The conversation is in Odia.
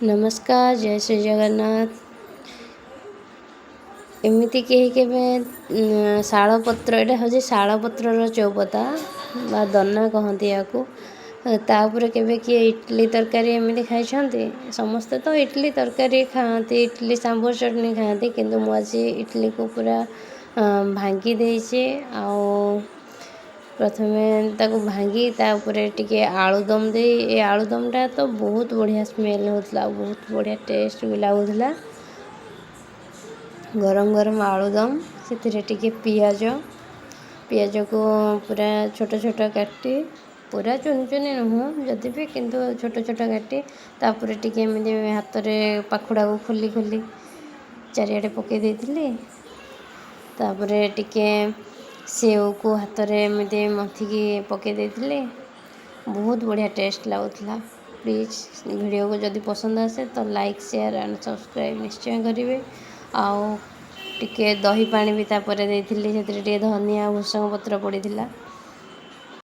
ନମସ୍କାର, ଜୟ ଶ୍ରୀ ଜଗନ୍ନାଥ। ଏମିତି କେହି କେବେ ଶାଳପତ୍ର, ଏଇଟା ହେଉଛି ଶାଳପତ୍ରର ଚଉପତା ବା ଦନା କହନ୍ତି ୟାକୁ, ତା ଉପରେ କେବେ କିଏ ଇଟଲି ତରକାରୀ ଏମିତି ଖାଇଛନ୍ତି? ସମସ୍ତେ ତ ଇଟଲି ତରକାରୀ ଖାଆନ୍ତି, ଇଟଲି ସାମ୍ବର ଚଟଣି ଖାଆନ୍ତି, କିନ୍ତୁ ମୁଁ ଆଜି ଇଟଲିକୁ ପୁରା ଭାଙ୍ଗି ଦେଇଛି। ଆଉ ପ୍ରଥମେ ତାକୁ ଭାଙ୍ଗି ତା ଉପରେ ଟିକେ ଆଳୁଦମ ଦେଇ, ଏ ଆଳୁଦମଟା ତ ବହୁତ ବଢ଼ିଆ ସ୍ମେଲ୍ ହେଉଥିଲା ଆଉ ବହୁତ ବଢ଼ିଆ ଟେଷ୍ଟ ବି ଲାଗୁଥିଲା। ଗରମ ଗରମ ଆଳୁଦମ, ସେଥିରେ ଟିକେ ପିଆଜ, ପିଆଜକୁ ପୁରା ଛୋଟ ଛୋଟ କାଟି, ପୁରା ଚୁନି ଚୁନି ନୁହଁ ଯଦି ବି କିନ୍ତୁ ଛୋଟ ଛୋଟ କାଟି, ତାପରେ ଟିକେ ଏମିତି ହାତରେ ପାଖୁଡ଼ାକୁ ଖୋଲି ଖୋଲି ଚାରିଆଡ଼େ ପକାଇ ଦେଇଥିଲି। ତାପରେ ଟିକେ ସେଉକୁ ହାତରେ ଏମିତି ମଥିକି ପକାଇ ଦେଇଥିଲି। ବହୁତ ବଢ଼ିଆ ଟେଷ୍ଟ ଲାଗୁଥିଲା। ପ୍ଲିଜ୍, ଭିଡ଼ିଓକୁ ଯଦି ପସନ୍ଦ ଆସେ ତ ଲାଇକ୍, ସେୟାର ଆଣ୍ଡ ସବସ୍କ୍ରାଇବ୍ ନିଶ୍ଚୟ କରିବେ। ଆଉ ଟିକେ ଦହି ପାଣି ବି ତାପରେ ଦେଇଥିଲି, ସେଥିରେ ଟିକେ ଧନିଆ ଭୃଷଙ୍ଗ ପତ୍ର ପଡ଼ିଥିଲା।